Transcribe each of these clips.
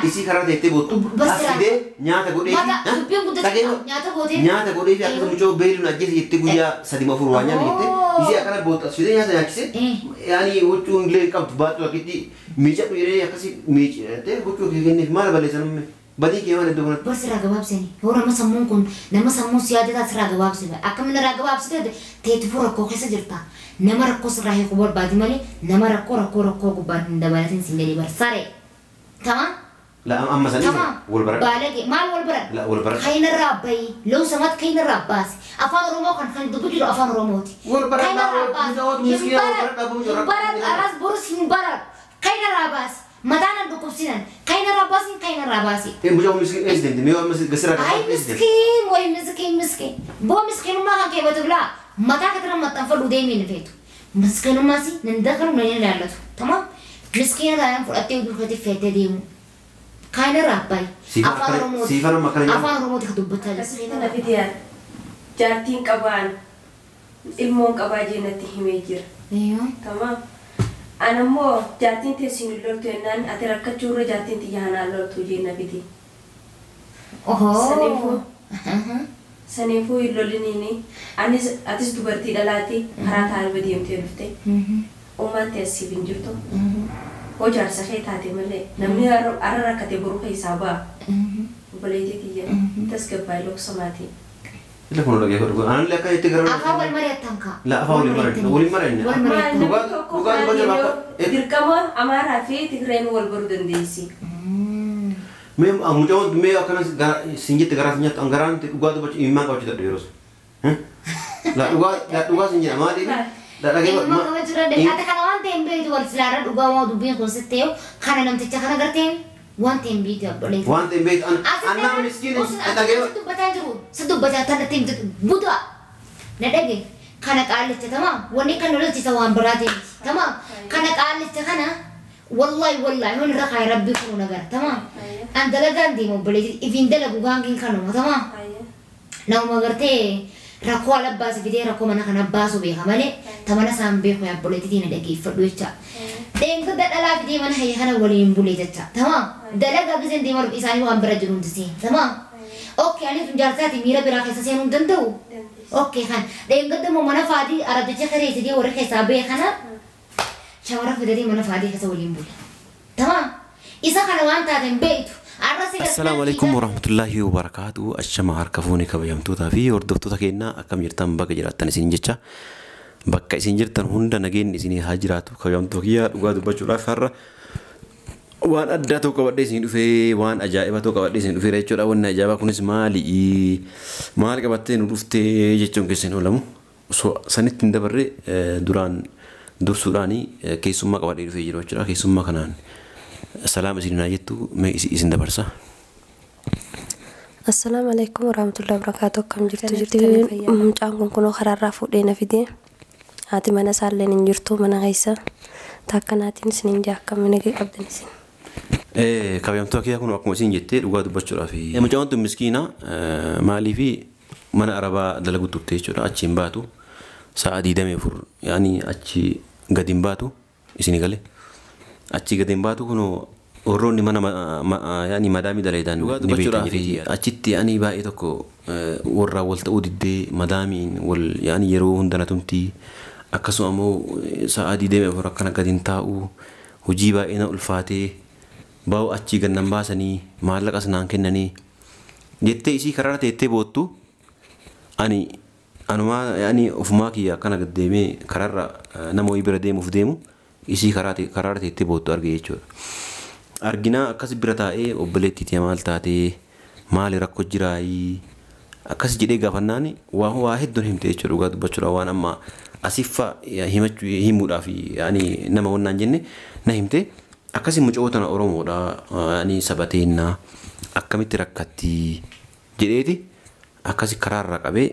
Isii karaa teettee boottu as fidee nyaata godhee fi nyaata godhee fi akkasuma mucoo beeluun ajjeese jettee guyyaa 3 4 waa nyaanne jettee isii akkana boottu as fidee nyaata nyaachise yaani huccuu illee qabdu baattu akkitti miicadhu jedhee akkasii miicadhee huccuu kee kenneef maal balleessan umme badii kee maal iddoo kanatti. Bar sirraa gabaabsanii yoo nama sammuun kun nama sammuun si yaadataa sirraa gabaabsine akkamiin irraa gabaabsite teetifuu rakkoo keessa jirta nama rakkoo sirraa hiikuu barbaadi malee nama rakkoo rakkoo rakkoo gubbaan hin dabalatin siin jedhee bar saree. Tamam? La amma sanii wal baradha. Baalage maal wal baradha? La wal baradha. Kayin irraa bahi low samat kayin irraa baasi afaan Oromoo kan kan dubbu jiru afaan Oromooti. Wal baradha miskiina wal baradha buu jira. Hin baradhu aras borus hin baradhu kayin irraa baasi mataan an dhukkubsinan kayin irraa baasi kayin irraa baasi. Mucaa miskiin eessa deemte mee amma gasirraa Ay miskiin way miskiin miskiin boo miskiinummaa kan keewwatu bilaa mataa katira maxxanfadhu deemee ni feetu miskiinummaas nan dakaru nan ilaallatu tamam. Miskiina taanaan fudhattee duukatti feetee deemu. Kaayina raabbayi. Afaan Oromooti. Afaan Oromooti kan dubbataa jiru. Akkasitti na fidiyaan jaartiin qabaan ilmoon qabaa jeenatti himee jira. Tamam. An ammoo jaartiin teessiin hin loltu jennaan ati rakkachuu irra jaartiin tiyya hanaan loltu jeen na fidi. Ohoo. Saniifuu hin loliniini anis atis dubartii dhalaati karaa taarba deemtee dhufte. Uumaan teessiif hin jirtu. Hoo jaarsa kee taate malee namni har'a rakkate boru keessaa ba'a. Obboleettii tiyya tasgabbaa'ee loqsamaatii. Ila kun dhagee godhu. Aanillee akka itti gara. Afaan wal mari'attan kaa. La afaan waliin mari'anne waliin mari'anne. Wal mari'attan. Dhugaa dhugaa dubbachuu akka. Dirqama Amaaraa fi Tigreen wal baruu dandeessi. Mee mucaan mee akkana siin jette garaa siin nyaattu garaan dhugaa dubbachuu imimmaan qabachuu dadhabe yeroo sun. La dhugaa la dhugaa siin jedha maaliif? La dhagee Ilma qabachuu danda'e. Ati kana waan ta'e hin beektu wal silaarra dhugaa waa dubbiin kun sitti ta'e kana namticha kana gartee waan ta'e hin beektu obboleetti. Waan ta'e hin beektu annaa miskiin dhagee. Si dubbataa jiru si dubbataa tanatti himtu budaa na dhage kana qaallicha tamaam wanni kan lolchiisa waan biraa ta'e tamaam kana qaallicha kana wallahi wallahi hoon irra kaayee rabbi kunu nagara tamaam an dalagaan deema obboleetti ifiin dalagu gaangiin kanuma tamaam nama gartee rakkoo ala baase fidee rakkoo mana kana baasu beeka malee tamana isaan beeku obboleettii na dhageeffadhu jecha. Deemtota dhalaa fidee mana hayya kana waliin bulee jecha. Tamaam dalagaa giseen deema isaanii waan bira jiru hundi tamaam. Okay ani tun jaarsaati miira biraa keessa seenuu hin danda'u. Okay kan deemtota immoo mana faatii arabticha kareessidee warra keessaa ba'e kana shamara fidatee mana faatii keessa waliin bule. Tamaam isa kana waan taate hin beektu. Assalaamu alaikum warahmatullahi wabarakatuh. Ashama harka fuune kabajamtootaa fi hordoftoota keenyaa akkam jirtan bakka jiraattan isin jecha bakka isin jirtan hunda nageenyi isinii haa jiraatu. Kabajamtoota kiyyaa dhugaa dubbachuudhaaf har'a waan addaa tokko qabadhee isin dhufee waan ajaa'ibaa tokko qabadhee isin dhufeera jechuudha. Wanni ajaa'ibaa kunis maali? Maal qabattee nu dhuftee jechuun keessan oolamu. Osoo sanitti hin dabarre duraan dursuudhaani keessummaa qabadhee dhufee jiru jechuudha. Keessummaa kanaan salaam isin naa jettu mee isin dabarsa. Assalaamu alaikum warahmatullahi wabarakatuh. Akkam jirtu jirtu mucaan kun kunoo karaarraa fuudhee na fidee haati mana isaallee hin jirtu mana keessa taakkanaatiin isin hin jaa mana kee qabdan isin. Kabajamtoota kiyyaa kun akkuma isin jettee dhugaa dubbachuudhaaf. Mucaan tun miskiina maaliif mana arabaa dalagu turte jechuudha achi hin baatu sa'a 24 yaani achi gadi hin baatu isin galee. Achi gadi hin baatu kunoo warroonni mana yaani madaamii dalagan dhugaa dubbachuudhaaf achitti yaani baay'ee tokko warraa wal ta'uu diddee madaamiin wal yaani yeroo hunda na tumti akkasuma immoo sa'a 24 akkana gadi hin taa'u hojii baay'ee na ulfaatee baa'u achii gannan baasanii maallaqas naan kennanii jettee isii karaarra teettee boottu ani anumaa yaani ofumaa kiyya akkana gad deemee karaarra nama wayii bira deemuuf deemu isii karaarra teettee boottu arge jechuudha. Arginaa akkas bira taa'ee obboleettii maal taatee maali rakkoo jiraayii akkas jedhee gaafannaan waa hedduun himte jechuudha dhugaa dubbachuudha waan amma asiffa himuudhaaf yaani nama wannaan jenne na himte akkasi mucoo tana Oromoodha yaani sabateennaa akkamitti rakkatti jedheeti akkasi karaarra qabee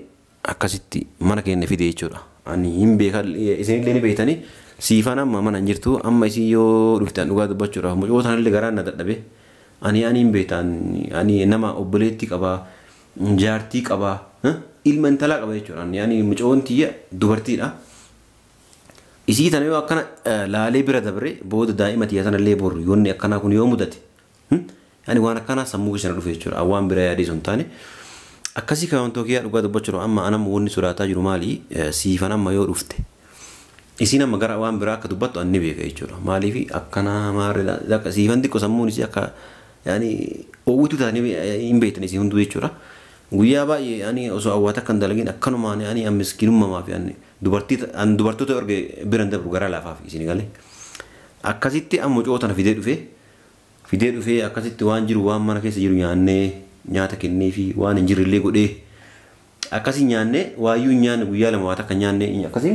akkasitti mana keenya fide jechuudha. Ani hin beekan isinillee ni beektanii siifaan amma mana hin jirtu amma isin yoo dhuftan dhugaa dubbachuudhaaf mucoo tanallee garaan na dadhabe ani ani hin beektan ani nama obboleettii qabaa jaartii qabaa ilma intalaa qaba jechuudha. Ani mucoon tiyya dubartiidha. Isii tana yoo akkana laalee bira dabre booda daa'ima tiyya tanallee boru yoonni akkanaa kun yoo mudate Yaani waan akkanaa sammuu keessa na dhufe jechuudha. Waan biraa yaadee osoo hin taane. Akkasii kabajamtoota kiyyaa dhugaa dubbachuudhaaf amma anam wanni sodaataa jiru maali? Siifan amma yoo dhufte. Isiin amma gara waan biraa akka dubbattu ani beeka jechuudha. Maaliif akkanaa maarree akka siifan xiqqoo sammuun isii akka yaani oowwitu taatanii hin beektan isin hunduu jechuudha. Guyyaa baay'ee yaani osoo awwaata akka hin dalagin akkanumaan yaani an miskiinummaa fi ani dubartii an dubartoota arge bira hin dabru gara laafaaf isin galee. Akkasitti amma mucoo tana fidee dhufee akkasitti waan jiru waan mana keessa jiru nyaannee nyaata kennee fi waan hin jirre illee godhee akkasii nyaannee waayyuu nyaanne guyyaa lama waa takka nyaannee akkasii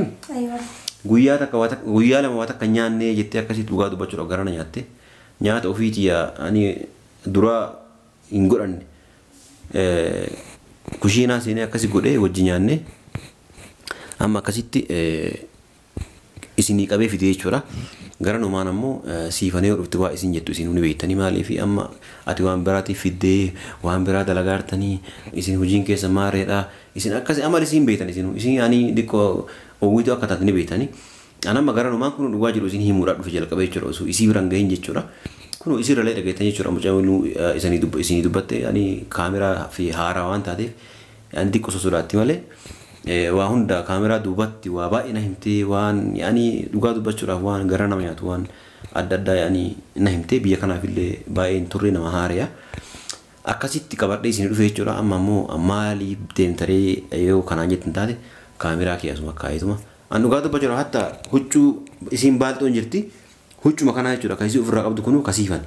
guyyaa takka waa takka guyyaa lama waa takka nyaannee jettee akkasitti dhugaa dubbachuudhaaf gara na nyaatte nyaata ofiitii ani dura hin godhanne kushiinaa seenee akkasi godhee wajji nyaannee amma akkasitti isinii qabee fidee jechuudha. Gara numaan ammoo siifanee dhufte waa isin jettu isin hundi beektanii maaliif amma ati waan biraatiif fiddee waan biraa dalagaartanii isin hojiin keessa maareedha isin akkasi amal isin beektan isin isin ani xiqqoo oowwitu akka taate ni beektanii. An amma gara numaan kun dhugaa jiru isin himuudhaaf dhufe jalqabee jechuudha osoo isii biraan gahin jechuudha. Kun isirra illee dhageettan jechuudha mucaan isinii dubbatte ani kaameraa fi haaraa waan taateef ani xiqqoo sosodaatti malee waa hunda kaameraa duubatti waa baay'ee na himtee waan yaani dhugaa dubbachuudhaaf waan gara nama nyaatu waan adda addaa yaani na himtee biyya kanaaf illee baay'ee hin turre nama haariya. Akkasitti qabadhee isinii dhufe jechuudha amma immoo maaliif deemtaree yoo kanaan jettan taate kaameraa kee asuma kaa'eetuma. An dhugaa dubbachuudhaaf hatta huccuu isiin baalxoon jirti. Huccuma kanaa jechuudha kan isii ofirraa qabdu kunuu kasiifani.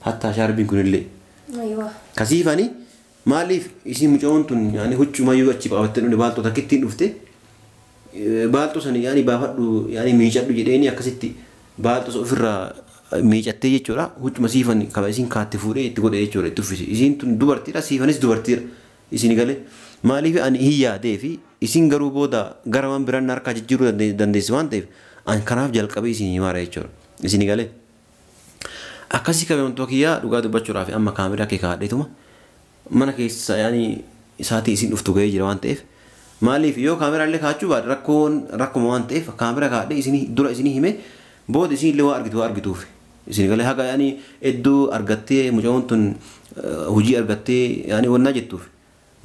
Hatta shaarbiin kunillee. Kasiifani maaliif isiin mucoon tun yaani huccumayyuu achi qabattee dhufte baalxoo takkittiin dhufte baalxoo sana yaani baafadhu yaani miicadhu jedheeni akkasitti baalxoo sana ofirraa miicattee jechuudha. Huccuma siifani qaba isiin kaatte fuudhee itti godhe jechuudha itti uffise. Isiin tun dubartiidha siifanis dubartiidha. Isin galee maaliif ani hin yaadee fi isiin garuu booda gara waan biraan harkaa jijjiiruu dandeessi waan ta'eef ani kanaaf jalqabee isin himaara jechuudha. Isin galee akkasii kabajamtoota kiyyaa dhugaa dubbachuudhaaf amma kaameraa kee kaa'adheetuma mana keessa yaani isaatii isin dhuftu ga'ee jira waan ta'eef maaliif yoo kaameraa illee kaa'achuu baadhe rakkoon rakkuma waan ta'eef kaameraa kaa'adhee isin dura isinii hime booda isin illee waa argitu waa argituuf isin galee haga yaani iddoo argattee mucaan tun hojii argattee yaani wannaa jettuuf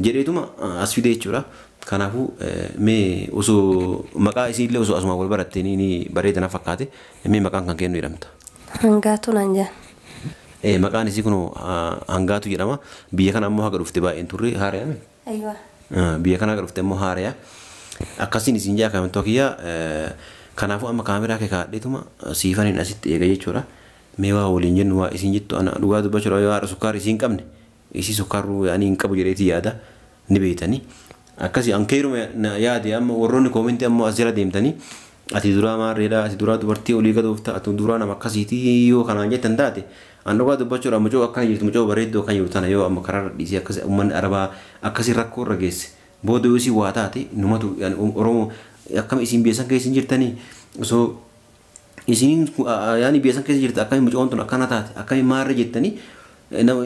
jedheetuma as fide jechuudha. Kanaafuu mee osoo maqaa isii illee osoo asuma wal barattee ni bareeda na fakkaate mee maqaan kan kennu jedhamta. Hangaatu naan jedhan. Maqaan isii kun Hangaatu jedhama. Biyya kana ammoo haga dhufte baay'een turre haariyaa. Biyya kana haga dhufte ammoo haariyaa. Akkasiin isin jaa kabajamtoota kiyyaa kanaafuu amma kaameraa kee kaa'adheetuma siifaniin asitti eega jechuudha. Mee waa waliin jennu waa isin jettu ana dhugaa dubbachuudha yoo haadha sukkaara isiin qabne isii sukkaarruu yaani hin qabu jedheeti yaada ni beektanii. Akkasii an keeruma yaade amma warroonni koomentii ammoo as jala deemtanii ati duraa maarreedha ati duraa dubartii olii gad oofta ati duraa nama akkasiitii yoo kanaan jettan taate an dhugaa dubbachuudha mucoo akkana jirtu mucoo bareedduu akkana jirtu tana yoo amma karaarra dhiisee akkasii uummanni arabaa akkasii rakkoo irra geesse booda yoo isii waa taate numatu Oromoo akkam isin biyya san keessa hin jirtanii osoo isin yaani biyya san keessa jirte akkami mucoon tun akkana taate akkami maarree jettanii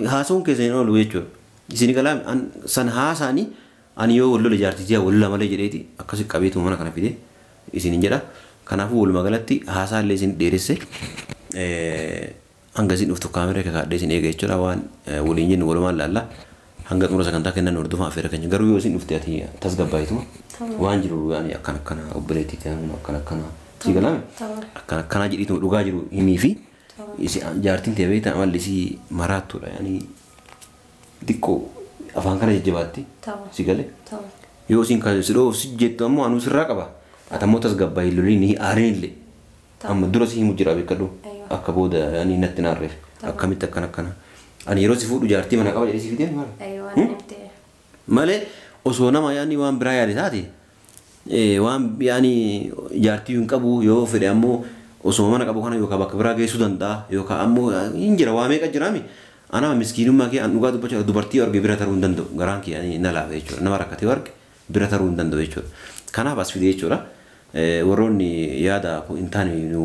haasawuun keessa hin oolu jechuudha. Isin galaa san haasaanii ani yoo wal lola jaartii ji'a wal lola malee jedheeti akkasi qabeetu mana kana fide isin hin jedha. Kanaafuu walumaa galatti haasaa illee isin dheeresse hanga isin dhuftu kaameraa kaa'adhee isin eega jechuudha waan waliin jennu walumaan laalla hanga xumura sagantaa kennan hordofaa affeera keenya garuu yoo isin dhufte ati tasgabbaayituma waan jiru yaani akkana akkana obboleettii ta'an akkana akkana si galame akkana akkana jedhiituma dhugaa jiru himii fi jaartiin ta'e beektaa amalli isii maraattuudha yaani xiqqoo afaan kana jajjabaatti si gale yoo isin si dhoof si jettu ammoo anuu sirraa qaba ati ammoo tasgabbaa'ii loliin ni aariin illee amma dura si himu jira beekadhu akka booda yaani natti naarreef akkamitti akkana akkana ani yeroo si fuudhu jaartii mana qaba jedhee si fidee malee osoo nama yaani waan biraa yaade taate waan yaani jaartii hin qabu yoo fedhe ammoo osoo mana qabu kana yookaan bakka biraa geessuu danda'a yookaan ammoo hin jira waa meeqa jiraami Ana miskiinummaa kee an dhugaa dubbachuu dubartii arge bira taruu hin danda'u garaan kee ani na laafa jechuudha nama rakkatee arge bira taruu hin danda'u jechuudha kanaaf as fide jechuudha warroonni yaada hin taane nu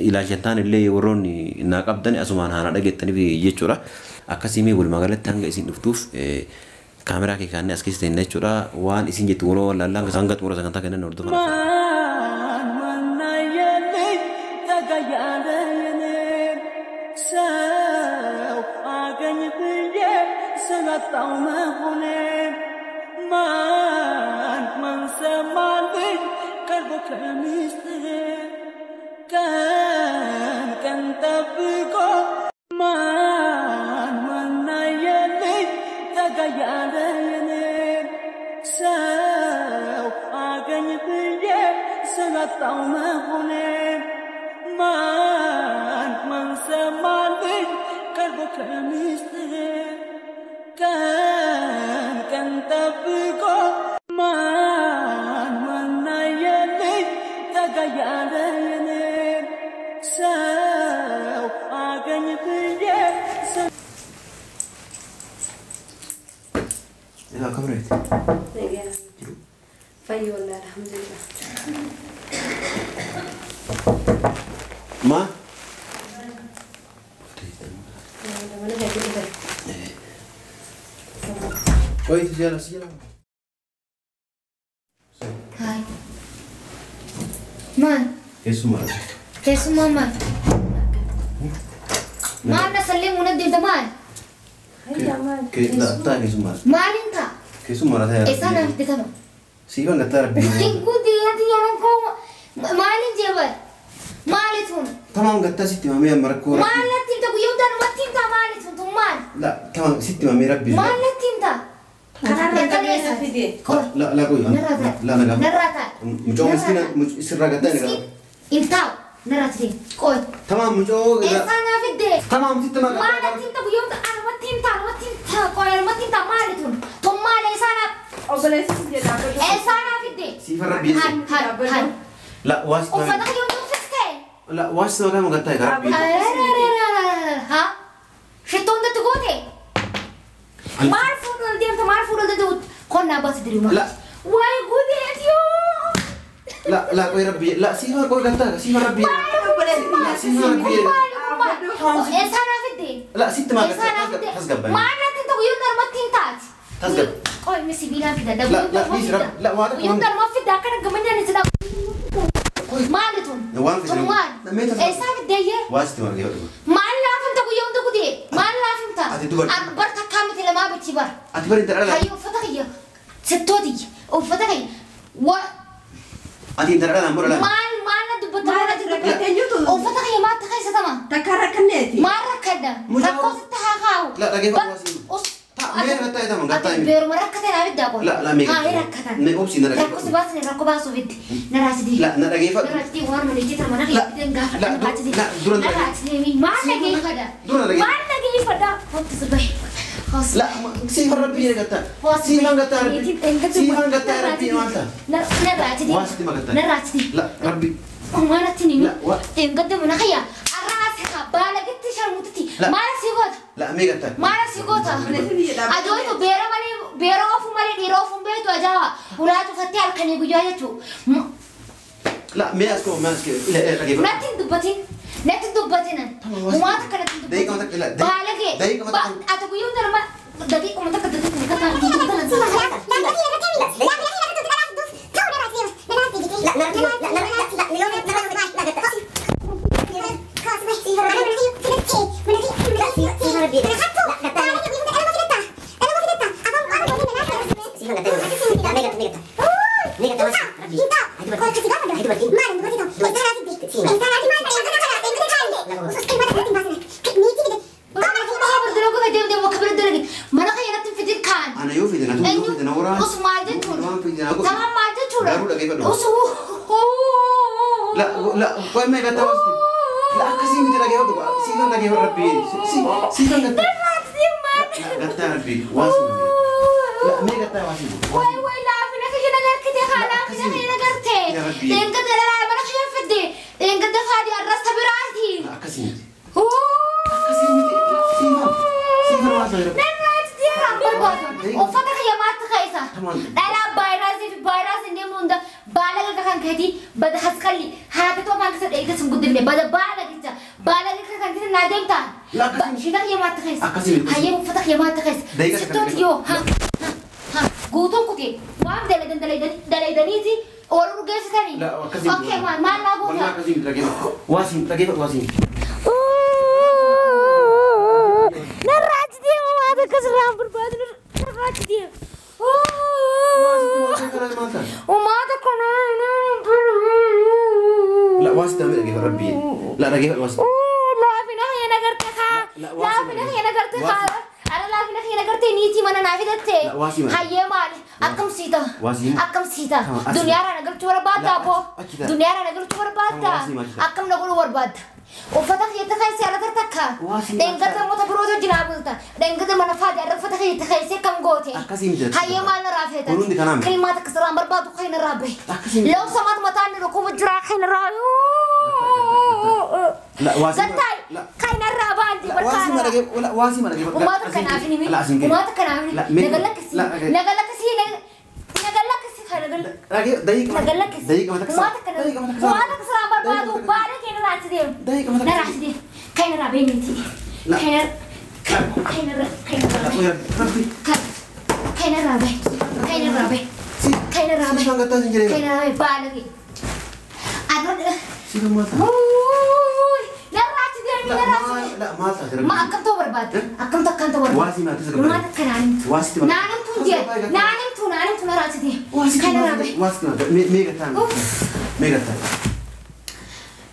ilaalcha hin taane illee warroonni naa qabdan asumaan haana dhageettaniif jechuudha akkasii mee walumaa galatti hanga isin dhuftuuf kaameraa kee kaannee as keessa teenna jechuudha waan isin jettu waloo wallaallaa hanga xumura sagantaa kennan hordofaa. አገኝ ብዬ ስመጣው መሆኔ ማን ማን ሰማልኝ ቀርቦ ከሚስጥሬ ቀን ቀን ጠብቆ ማን ማን አየልኝ ጠጋ ያለ የኔን ሰው አገኝ ብዬ ስመጣው መሆኔ ማን ማን ሰማልኝ ቀርቦ ከሚስጥሬ ቀን ቀን ጠብቆ ማን ማን አየልኝ ጠጋ ያለ የኔን ሰው አገኝ ብዬ Yaa kam reeti? Fayyi wallahi alhamdulillah. Ma? Mana kee dhufan? Qoy si jala si jala. Hai. Maal? Keessummaa. Keessummaa maal? Maal na sallee muna deemta maal? Hayya maal? Taa keessummaa. Maaliin ta'a? Keessummaa na ta'a. Eessaa naaf bitama? Siifan gattaa rabbii. Guutii yeroon koo maaliin jeebar? Maali tun? Tamaam gattaa sitti himamee amma rakkoo rabbii. Maal natti himta guyyaa hundaa namatti himta maali tun tun maal? La tamaam sitti himamee rabbii. Maal natti himta? Karaarra qabee na fide. La la qoy. Narraa ta'a. La la gaafa. Narraa ta'a. Mucoo miskiina sirraa gattaa ni gaafa. Intaa'u narraa ta'e qoy. Tamaam mucoo. Eessaa naa fidde? Tamaam sitti himaa Maal natti himta guyyaa hundaa namatti himta namatti himta qoy namatti himta maali tun? Tun maal eessaa naaf Obboleessi si jedha dhaabbadhu. eessaa naa fidde? Siifan rabbii. Hai hai hai. La waas. Uffata kiyya hunda uffiste? La waas nama gaafa gattaa rabbii. Ha? Shittoo hundatti goote? Maal fuudhuu deemta maal fuudhuu deemta qonnaa baasi dirimaa. La. Waay gudeet yoo. La la qoy rabbii. La siifan qoy gattaa siifan rabbii. La siifan rabbii. Eessaa naa fidde? La sitti himaa Eessaa naa gattaa fidde? tasgabbaa'e. Maal natti hin ta'u guyyaa hundaa namatti hin taati. Tasgab. Qoy mi sibiilaan fida. La la dhiisi rabbi. La waa Guyyaa hundaa nama fidda akkana gammadaan itti dhabu. Maali tun? Waan fidde. Tun maal? Mee tasgab. Eessaa fidde ayyee? Waa sitti himaa dhaggeeffadhu. Maal laaf himta guyyaa hunda gudee? Maal laaf himta? Ati dubartii. Bar takkaa miti lamaa bichi bar. Ati bari intala dhala. Hayyuu uffata kiyya. Sittootiyya. Uffata kiyya. Wa Ati intala dhalaan bora laala. maal maal na dubbata Maal maal ati na dubbata? rakkattee jirtu? Uffata kiyya maatti keessatama? Takka rakkanneeti. Maal rakkadda? Mucaa- Rakkoo sitti haa kaa'u. La dhaggeeffadhu waa siin. Mee gattaa jedhama gattaa himi. Beeruma rakkate naa fiddaa qola. La la mee. Haa rakkatan. Mee obsi na Rakkoo si dhaggeeffadhu. baasne rakkoo baasuuf itti. Na raasidii. La na dhaggeeffadhu. Na raasidii waan mana ijji mana La kiyya gaafa la na raasidii. la dura Na raasidii maal dhageeffadha? Dura dhageeffadhu. Maal dhageeffadha? Hotti si bahe. La siifan rabbii jedhe gattaa. Siifan gattaa rabbii. Siifan gattaa rabbii maal ta'a? Na raasidii. Waa sitti himaa gattaa. Na raasidii. La rabbii. Umarratti ni La wa. Engadde mana kiyya. Arraa si baala gitti sharmututti. La. Maal si goota? La mee gattaa. Maal si goota? Obboleessi si jedha dhaabbadhu. Ajooytu beera malee beera ofu malee dhiira ofu hin beektu ajaa'iba. Ulaa cufattee halkanii guyyaa jechuudha. La mee as koo mee as koo ila dhaggeeffadhu. Natti hin dubbatin. Natti hin dubbatin. Uumaata kanatti hin Daqiiqama takka ila. dubbatin. Baala kee. Daqiiqama takka. Ati guyyaa hunda nama daqiiquma takka daqiiquma takka Mana kee natti hin fidin kaan. Ana yoo fide na tuu yoo fide na waraana. Usu maal jechuudha? Waan fide na godhu. Tamam maal jechuudha? Garuu dhaggeeffadhu. Usu. La la qoy mee gattaa waasti. La akkasii miti dhaggeeffadhu. Siifan dhaggeeffadhu rabbii. Siifan gattaa. La gattaa rabbii. Waa si. La mee gattaa waa si. Way way laafina kiyya nagarkite haa laafina kiyya nagarte. Ya Rabbi. Dheengadda dhalaa mana kiyya fidde. Dheengadda faadhi arrasta biraati. La akkasii miti. Akkasii miti. Siifan. Siifan waa si. Narraati deemaa barbaadu. Uffata kiyya maatti keessa. Tamam. Dhalaa baayiraasii fi baayiraasii deemu hunda baala gaga kan keetii bada haskalli haati too maan keessa dheeyga sun guddifne bada baala gicha baala gaga kan keessa naa deemtaa. La akkasii miti. Shita kiyya maatti keessa. Akkasii miti. Hayyee uffata kiyya maatti keessa. Daqiiqa takka Sittooti yoo ha ha ha guutuun kutee waan dalaydaniiti oolu dhugeessitanii. La akkasii miti. Okay maal maal naa Wallah goota. akkasii miti dhaggeeffadhu. Waa si dhaggeeffadhu waa si. Narraa La dhageeffadhu waasi. Laafina kiyya nagartee kaa. Laafina kiyya nagartee kaa. Ara laafina kiyya nagartee niitii mana naa fidattee. Hayyee maali? Akkam siita? Akkam siita? Duniyaarraa na galchuu barbaadda aboo? Duniyaarraa na galchuu barbaadda? Akkam na godhuu barbaadda? Uffata kiyya keessa ala takka. Dheengadda moota birootu wajjin haa bulta. Dheengadda mana faadhi arra uffata kiyya keessa akkam goote? Hayyee maal na raafeeta? Kilmaa takka sirraan barbaadu kan irraa bahe. Law samaat mataan ni dhukkuba jiraa kan irraa. Zattai kan irraa baandi barkaana. Uummata kanaaf ni mi. Uummata kanaaf ni. Nagalakkisi. Nagalakkisi. Nagalakkisi kan nagalakkisi. Uummata kanaaf. Uummata sirraan barbaadu baala keenya raati deemu. Na raati deemu. Kan irraa beenyiti. Kan irraa kan irraa. Kan irraa bahe. Kan irraa bahe. Kan irraa bahe. Kan irraa bahe baala kee. Arra. Ma akkam ta'uu barbaadde? Akkamtu akkam ta'uu barbaadde? Maal akka naanimtu? Naanimtu jee? Naanimtu naanimtu na raati deemu. Kan irraa bahe.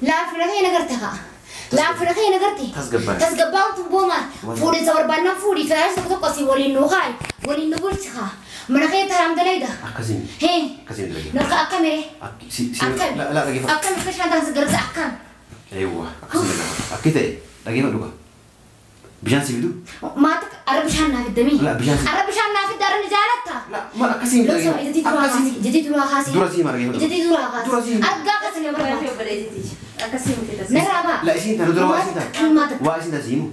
Laafina kee nagarte kaa. Laafina kee nagarte. Tasgabbaan tun boomaa. Fuudhinsa barbaannaan fuudhii fedhaas tokko tokko asii waliin nu kaayi. Waliin nu bulchi kaa. Mana kee taa'am dalayda. Akkasiin. Hee. Akkasiin dalagee. Naka akkamire? Akkami? Akkami akka shantaan si gargaara akkam? Eewwa akkasiin dalagaa. Akki ta'e dhageeffadhu kaa. Bishaan si fidu? Maata arra bishaan naa fiddamii? Arra bishaan naa fidda arra ni jaalatta? Maal akkasiin dalagee? Ijatti duraa kaasi. Ijatti duraa kaasi. Dura sii maal dhageeffadhu? Ijatti duraa kaasi. Dura sii. Argaa akkasii nama barbaada. Akkasiin miti. Narraa baa. La isiin tana dura waa isiin tana. Waa isiin tana siimu.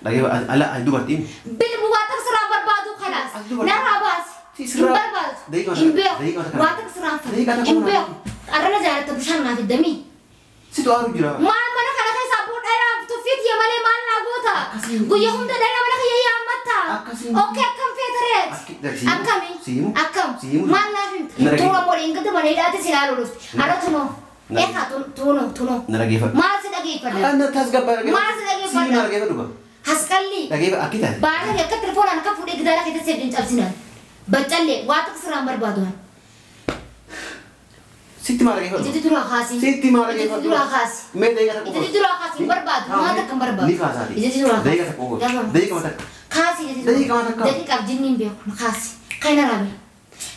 Dhageeffadhu ala ani dubartiin. Bilbu waa takka sirraa barbaadu kanaas. Narraa baasi. Hin barbaadu. Hin beeku. Waa takka sirraa fadhu. Hin beeku. Arra na jaalatta bishaan naa fiddamii? Situ aaru jira. Maal mana kana keessaa boo dhalaa tuffiitii malee maal naa goota? Guyyaa hunda dhalaa mana kiyya yaammatta. Okkee akkam feetareet? Akkami? Akkam? Maal naaf himta? Tuura waliin gadi mana hidhaatti si ilaaluu dhufte. Arra tunoo. Eegaa tunoo tunoo. Na dhageeffadhu. Maal si dhageeffadha? Maal si dhageeffadha? Si dhageeffadhu ba. Hasqalli. Dhageeffadhu akki taate. Baala akka telefoonaan akka fuudhee gidaara keessatti seetiin cabsinan. Baccallee waa takka sirraan barbaadu. Sitti maal dhageeffadhu? Ijatti duraa kaasi. Sitti maal dhageeffadhu? Ijatti duraa kaasi. Mee daqiiqa takka Ijatti duraa kaasi hin barbaadu. Maal takka hin barbaadu. Ni kaasaati. Ijatti duraa kaasi. Daqiiqa takka qofa. Daqiiqa takka. Kaasi ijatti duraa. Daqiiqa takka. Daqiiqaaf jinni hin beeku. Kaasi. Kan irraa bahi.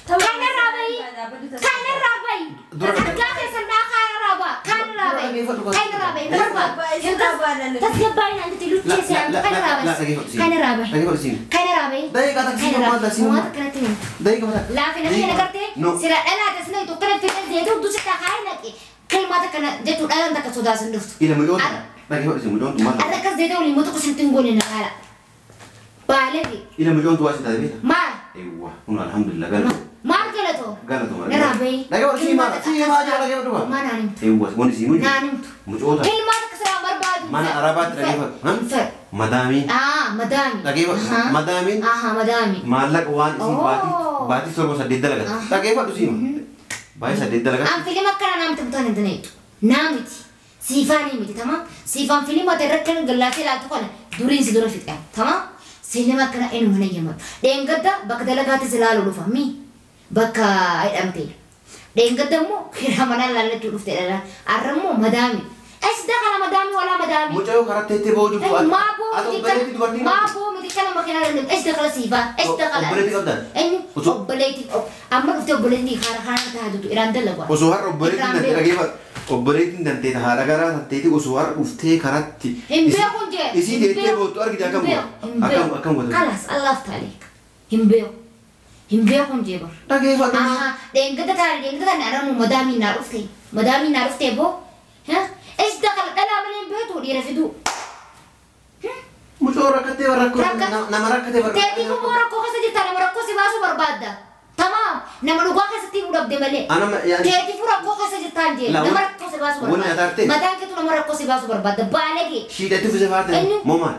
Kan irraa bahi. Kan irraa bahi. Argaa keessan dhaa kan irraa ba'a. Kan irraa bahi. Kan irraa bahi. Hin barbaadu. Tasgabbaa'in anti luchee se'an kan irraa bahi. Kan irraa bahi. Kan irraa bahi. Daqiiqa takka si barbaada si Maal akkanatti himtu? Daqiiqa takka. Laafina kee nagartee sira dhalaate sina tokko fedhan zeetu dusi takaa naqe kilmaata kana jechuun dhalaan takka sodaasin dhuftu. Ila mucoon dhageeffadhu si mucoon maal? Arra akkas zeetee waliin moota kusintti hin goone na haala. Baalegi. Ila mucoon tuwaa si taate beekta? Maal? Eewwa kun alhamdulillah galatoo. Maal galatoo? Galatoo. Narraa bahi. Dhageeffadhu si maal si maal jala dhageeffadhu ba? Maal naan himtu? Eewwa wanti si mucoon. Naan himtu. Mucoota. Kilmaata akka siraan barbaadu. Mana arabaatti dhageeffadhu. Madaamii. Madaamii. Dhageeffadhu madaamiin. Madaamii. Maallaqa waan isin baatii 7 8 dalagatti. Dhageeffadhu si baay'ee 8 dalagatti. An filima akkana naamti butaan hin dandeettu. Naamiti. Siifaanii miti tamam. Siifaan filima ta'e rakkan gallaatee ilaaltu kana duriin si dura fixaa tamam. Filima akkana eenyu mana yemmatu. Dheengadda bakka dalagaatti si ilaaluu dhufa mi bakka hidhamte. Dheengadda immoo kiraa mana ilaallachuu dhufte dhala. Arra immoo madaamii. Es dakala madaamii walaa madaamii. Mucayyoo karaa teettee ba'uu jirtu. Maa boo miti kana makiinaa danda'u. Es dakala siifaan. Es dakala. Obboleetti qabdan? Eenyu? Obboleetti. Amma dhuftee obboleetti haara haara ta'a jirtu irraan dalagaa. Osoo har'a obboleettiin dantee dhageeffadhu. Obboleettiin dantee haadha garaa tanteeti osoo har'a dhuftee karatti. Hin beeku jee. Isii deettee boottu argite akkam godha? Akkam akkam godha? Kalas Allaaf taaleek. Hin beeku. Hin beeku jee bar. Dhageeffadhu. Dheengadda taa'e dheengadda taa'e aramu madaamii naa dhufte. Madaamii naa dhuftee boo. Es dakala dhalaa malee hin beektu dhiira fiduu. Mucoo rakkatee rakkoo nama rakkatee rakkoo. Teetii kun rakkoo keessa jirta nama rakkoo si baasuu barbaadda. Tamaam nama dhugaa keessatti himuu dhabde malee. Teetii kun rakkoo keessa jirtaan jee nama rakkoo si baasuu barbaadda. Mataan keetu nama rakkoo si baasuu barbaadda baalagee. Shiidatti fuse faarte moomaan.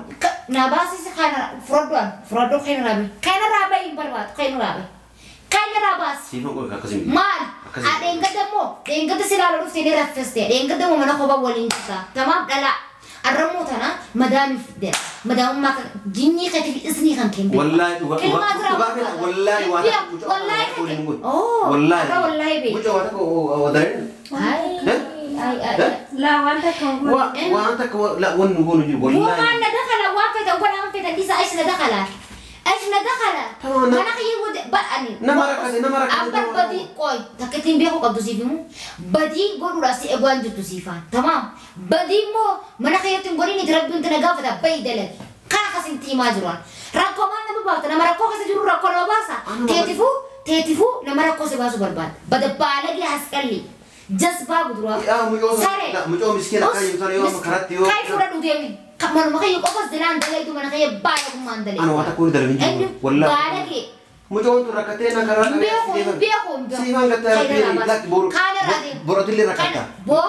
Na baasisi kana furadduan furaddu kana raabe kana raabe hin barbaadu kana raabe. Kana raabas. Siifan qofa akkasii miti. Maal? Dheengadda immoo dheengadda si ilaaluu dhuftee ni raffiste dheengadda immoo mana kophaa waliin jirta. Tamaam dhalaa. Arrammoo tana madaamii fidde madaamummaa jinnii keetiif isnii kan kenne. Wallaahi dhugaa dhugaa wallaahi waan wallaahi wallaahi arra wallaahi bee. Mucaa waan tokko wadareen. Ay ay. Laa wanta kan godhe. Waan takka la wanni nu goonu jiru Waan wallaahi. na dakhala waan feetan godha waan feetan dhiisa aishna dakhala. Aishna dakhala. Tamam, Mana kiyya godhe badhani. Nama rakkate nama rakkate. Abbar badii qoy takkittiin beekuu qabdu siif himu badii godhuudhaaf si eeguun jirtu siifaan tamaam badii immoo mana kiyyatti hin godhin itti rabbiin tana gaafata bayi dalagi kana kasin tiimaa jiruan rakkoo maal nama baafta nama rakkoo keessa jiru rakkoo nama baasa teetifuu teetifuu nama rakkoo si baasu barbaada bada baalagee hasqalli jasbaa guduraa Yaa mucoo saree mucoo miskiina akka jirtu sana yoo amma karatti yoo. Kai fudhadhu deemi manuma kiyya qofas dilaan dalaytu mana kiyya baay'ee dalagdu. Ana waan takka wani dalagin jiru wallaahi. Baalagee Mucoon tun rakkatee na karaa Beeku, beeku, beeku. Siifaan gattee Kaina lakki boru Kaana raadee. boratillee rakkatta. Boo.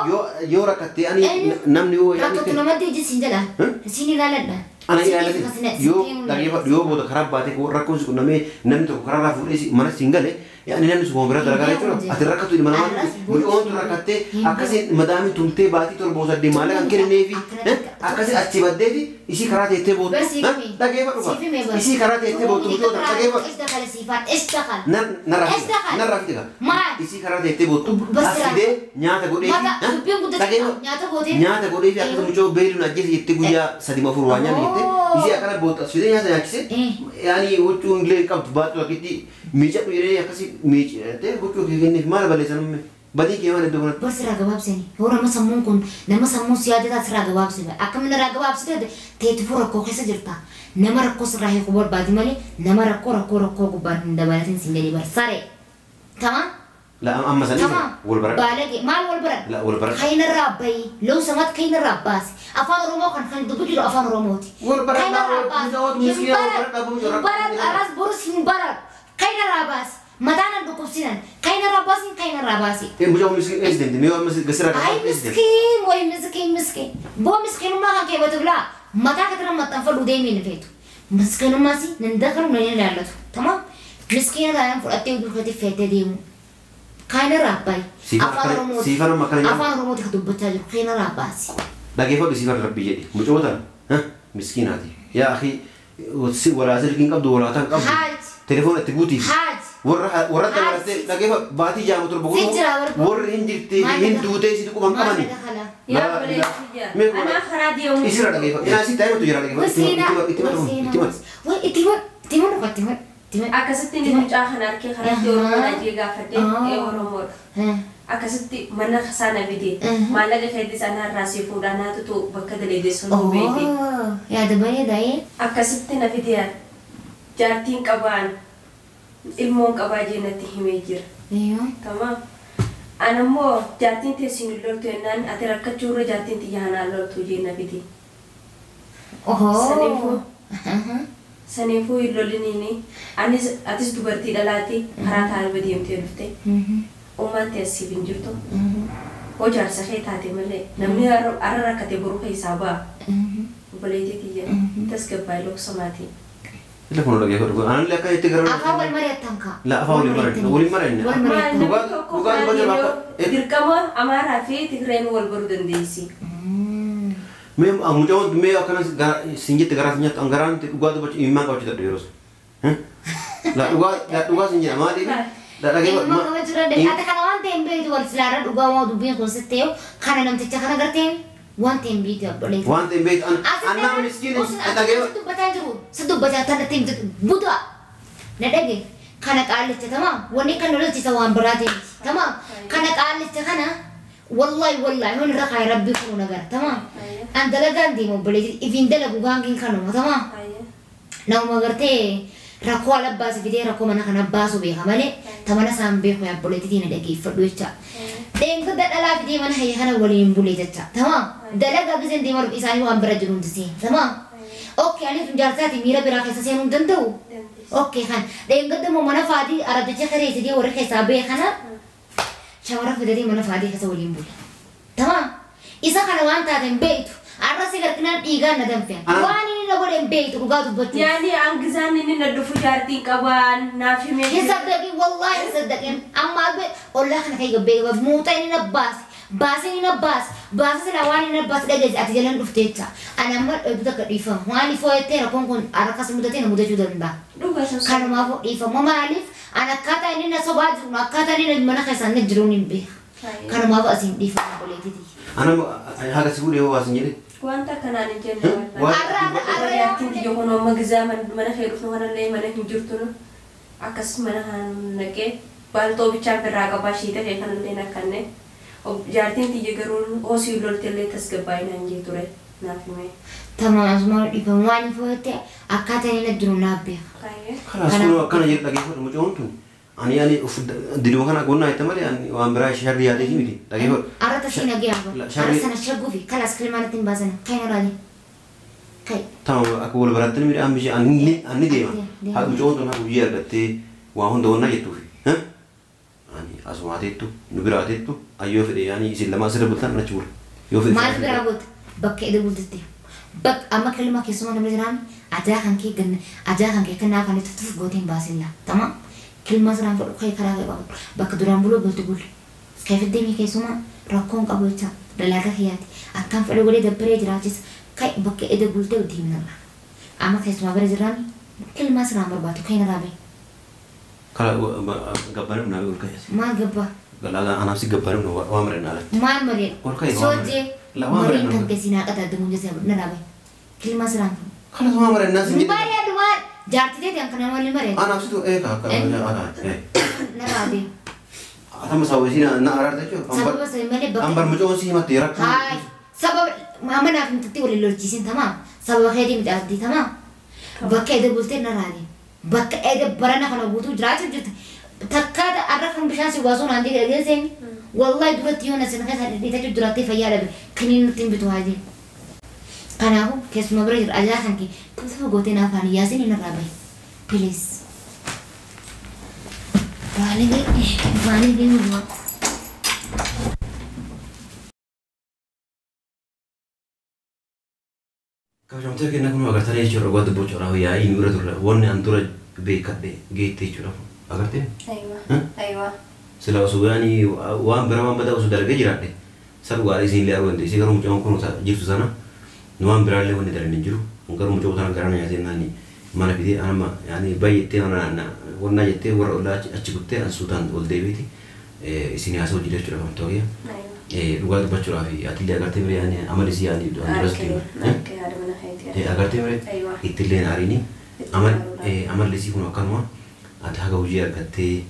Yoo rakkattee ani namni yoo Rakkatu namatti hojii siin jedha. Siin ilaaladha. Ana ilaalate yoo dhageeffadhu yoo booda karaa baatee rakkoon si qunnamee namni tokko karaarraa fuudhee mana siin gale yaani namni sun bira dalagaa jechuudha. Ati rakkatu ilma namaatti mucoon tun rakkattee akkasiin madaamii tumtee baatii 7 8 maallaqa kan kenneefi akkasiin achi baddeefi isii karaa teettee boottu dhageeffadhu isii karaa teettee boottu mucoo tun dhageeffadhu. Isdakala siifaan isdakala. Narraa fide isii karaa teettee boottu as fidee nyaata godhee fi nyaata godhee fi akkasuma mucoo beeluun ajjeese jettee guyyaa 3 4 waa nyaanni jettee isii akkana boottu as fidee nyaata nyaachise yaani huccuu illee qabdu baattu akkitti miicadhu jedhee akkasii miicadhee huccuu kee kenneef maal balleessan umme badii kee maal iddoo kanatti. Bar sirraa gabaabsani yoo nama sammuun kun nama sammuun siyaadataa sirraa gabaabsine akkamiin irraa gabaabsite teetifuu rakkoo keessa jirta nama rakkoo sirraa hiikuu barbaadi malee nama rakkoo rakkoo rakkoo gubbaan hin dabalatin siin jedhee bar saree tamam. La amma sanii wal baradha. Baalagee maal wal baradha? La wal baradha. Kaina irraa bayi low samat kaina irraa baasi afaan Oromoo kan dubbu jiru afaan Oromooti. Wal baradha miskiina wal baradha bu'u Hin baradhu aras borus hin baradhu kaina irraa baasi mataan an dhukkubsinan kaina irraa baasi kaina irraa baasi. Mucaa miskiin ees deemte mee amma gasira Ay miskiin way miskiin miskiin boo miskiinummaa kan keewwatu bilaa mataa katana maxxanfadhu deemee hin feetu miskiinummaas nan dakaru nan ilaallatu tamam miskiina taanaan fudhattee duukatti feetee deemu. Kaina irraa bayi. Siifan amma akkana Afaan Oromooti kan dubbachaa jiru kaina irraa baasi. Dhageeffadhu siifan rabbi jedhi mucoo tana miskiinaati yaa akhi walaa silkiin qabdu walaa tan qabdu telefoon itti guutiif warra warra dabalattee dhageeffadhu baatii 6 7 godhu warri hin jirtee hin duutee si quban qabani. Yaa obboleettii anaa karaa deemu. Isirra dhageeffadhu inaa si taa'ee jira dhageeffadhu itti matu itti matu. Way itti matu itti matu itti matu. Akkasitti inni mucaa kana harkee karatti Oromoodha jee gaafadhee ee Oromoodha. Akkasitti mana sana fide maallaqa keetti sana irraa si fuudhaa naatutu bakka dalageessu nu beekte. Yaada bareedaa ee. Akkasitti na fide jaartiin qabaan ilmoon qabaa jee natti himee jira. Tamam. Ana immoo jaartiin teessin hin loltu jennaan ati rakkachuu irra jaartiin xiyya hanaan loltu jee na fide. Ohoo. Saniifuu hin loliniini anis atis dubartii dhalaati karaa taarba deemtee dhufte ummaan tee asiif hin jirtu hoo jaarsa kee taate malee namni har'a rakkate boru keessaa ba'a obboleettii tiyya tasgabbaa'ee loqsamaatiin. Illa kun dhageeffadhu anallee akka itti gara. Afaan wal mari'attan kaa. La afaan waliin mari'anne waliin mari'anne. Wal mari'attan. Dhugaa dubbachuu akka. Dirqama Amaaraa fi Tigreen wal baruu dandeessi. Mee mucaan mee akkana siin jette garaa siin nyaattu an garaan dhugaa dubbachuu imimmaan qabachuu dadhabe yeroo sun. La dhugaa siin jedha maaliif? La dhageeffadhu. Imimmaan qabachuu danda'e. Ati kana waan ta'e hin beektu wal silaarra dhugaa moo dubbiin kun sitti yoo kana namticha kana gartee waan ta'e hin beektu obboleettii. Waan ta'e hin beektu an nama miskiina dhageeffadhu. Dubbachaa jiru si dubbachaa tanatti himtu budaa na dhage kana qaallicha tamaam wanni kan lolchiisa waan biraa ta'e tamaam kana qaallicha kana wallahi wallahi hon irra kaayee rabbi kunu nagara tamaam an dalagaan deemu obboleettii ifiin dalagu gaangiin kanuma tamaam nama gartee rakkoo ala baase fidee rakkoo mana kana baasu beeka malee tamana isaan beeku obboleettii na dhageeffadhu jecha. Deemtota dhalaa fidee mana hayya kana waliin bulee jecha tamaam dalagaa giseen deema isaanii waan bira jiru hundi seen tamaam. Okay ani tun jaarsaati miira biraa keessa seenuu hin danda'u. Okay kan deemtota immoo mana faatii arabdicha kareessi warra keessaa bee kana shamara fidatee mana faatii keessa waliin bule. Tamaam isa kana waan taateen beektu arra si gartinaan dhiigaan na danfeen waan inni na godhe hin beektu dhugaa dubbachuu. Yaani hangizaan inni na dhufu jaartiin qabaan naaf himee. Hin saddaqin wallaahi hin saddaqin amma ollaa kana kan beeku muuxa inni na baase baase inni na baase baase sila waan inni na baase dhageesse ati jalaan dhufte jecha ani amma dheebu takka dhiifama waan ifooyettee rakkoon kun harkas mudatee na mudachuu danda'a. Kanumaafuu dhiifama maaliif ani akkaataa inni na sobaa jiru akkaataa inni mana keessaa na jiruun hin beeku. Kanumaafuu asiin dhiifama obboleettii. Ana haga si fuudhee waa sin jedhe. Wanta kanaan hin jenne wallahi. Jaartiin kiyya kun amma gizaa mana kee dhufnu kanallee mana hin jirtu akkas mana kana naqee baaltoo bichaa birraa qabaa shiita kee kanallee nakkanne jaartiin tiyya garuu hoosii loltellee tasgabbaa'inaan jee ture naaf hime. Tamam asuma dhiifama waan foote akkaataa inni jiru naaf beeka. Kalaas kun akkana jedhu dhageeffadhu mucoon tun. Ani ani diluma kana gonnaa itti malee ani waan biraa sharri yaadee miti dhageeffadhu. Arra tasii nagee hafa. Arra sana shaguufi kalaas kilmaanatti hin baasana. Kai na raali. Kai. Tamam akka wal baraatti midhaan bishee anni deema. Haa mucoon tun haa guyyaa argattee waa hunda wannaa jettuufi. Ani asumaa teettu nu biraa teettu ayyoo fedhe yaani isin lama asirra bultan achi bula. Yoo fedhe. Maal biraa goota bakka edda bultutti. Bakka amma kilma keessumaa namni jiraan ajaa kan kee ganna ajaa kan kee kennaa kan itti tuff gooteen baasilla. Tamam. Kilma siraan fudhu kai karaa kee qabu bakka duraan buluu bultu bulu. Kai fiddee keessumaa rakkoon qabu jecha dalagaa kiyyaati. Akkaan fedhe godhee dabbaree jiraachisa. Kai bakka edda bultee deemnarra. Amma keessumaa bira jiraan kilma siraan barbaadu kai na raabee. Kala gabbarin na ol kayas. Maal gabbaa? Anaaf si gabbarin waa mareen alatti. Maal mareen? Ol kayas. Soojee mareen kan keessi naa qadaadamu jese na raabee. Kilma siraan fudhu. Kalas waa mareen naa sin jedhe. Maal yaadu maal? Jaartii teeti kan nama waliin mareen. Anaaf situ eega akka Na raabee. Atama sababa isii na araarta jechuudha. Sababa sani malee bakka. Ambar mucoon si himatte rakkoo. Haay sababa amma naaf himtatti waliin lolchiisin tamaa sababa keetii miti abdii tamaa bakka edda bultee na raabee. Bakka edda barana kana guutuu jiraachuuf jirta. Takkaata arra kan bishaan si baasuun aan deeggaree geesseen wallahi duratti yoo na sin keessa dhidhiitachuu jiraattee fayyaa dhabe kiniin nutti hin bitu haa jee. Kanaafuu keessuma bira jira ajaa kan kee tumsa gootee naaf aan yaasin hin irraa bahi. Please. Baalee baalee deemu. Kabajamtoota keenya kun agartanii jechuudha dhugaa dubbachuudhaaf yaa'ii nu bira turre wanni an dura beekadhe geette jechuudha agartee? Aywa. Sila osoo yaani waan bira waan badaa osoo dalagee jiraadhe isa dhugaadha isin illee arguu dandeessi garuu mucaan kun jirtu sana nu waan biraallee wanni dalan hin jiru garuu mucaa sana gara nyaatee naani mana fidee anama yaani baay'eettee wannaa jettee warra ollaa achi kuttee an suutaan ol deebiiti isin haasa'u jira jechuudha kamtoota kiyya. Dhugaa dubbachuudhaaf atillee agartee bire yaani amalisi yaani duras deema. Agartee bire ittillee aariini amallisii kun akkanuma ati haga hojii argattee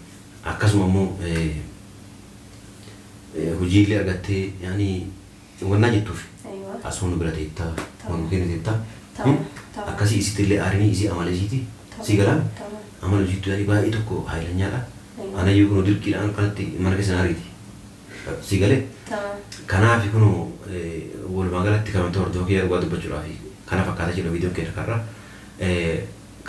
akkasuma immoo hojiillee argattee yaani wannaa jettuuf asuma nu bira teettaa waan kennu teettaa akkasii isittillee aarinii isii amalisiiti si galaa amala hojiittu yaani baay'ee tokko haayilanyaadha. Anayyuu kun dirqiidhaan kanatti mana keessan aariiti. Si galee kanaaf kun walumaa galatti kabajamtoota hordofaa kiyya dhugaa dubbachuudhaaf kana fakkaataa jira viidiyoon keenya karra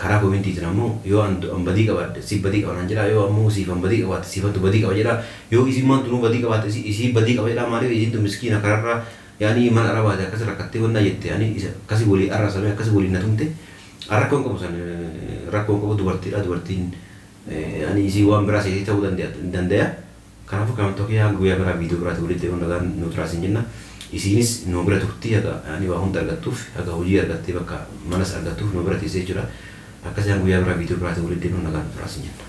karaa koomentiitiin ammoo yoo an badii qabaadhe si badii qaba naan jedha yoo ammoo siif an badii qabaatte siifantu badii qaba jedha yoo isin maantu badii qabaatte isii badii qaba jedha maaliif isin tun miskiina kararra yaani mana arabaate akkas rakkattee wannaa jette yaani akkasi walii arraasame akkasi walii na tumte rakkoon qabu san rakkoon qabu dubartiidha dubartiin yaani isii waan biraa seetii ta'uu danda'a. Kanaafuu kabajamtoota kiyya guyyaa biraa viidiyoo biraatti walitti deemuun nagaan nu turaasin jenna. Isinis nu bira turtii haga yaani waa hunda argattuuf haga hojii argattee bakka manas argattuuf nu bira teessee jira. Akkasii guyyaa biraa viidiyoo biraatti walitti deemuun nagaan nu turaasin jenna.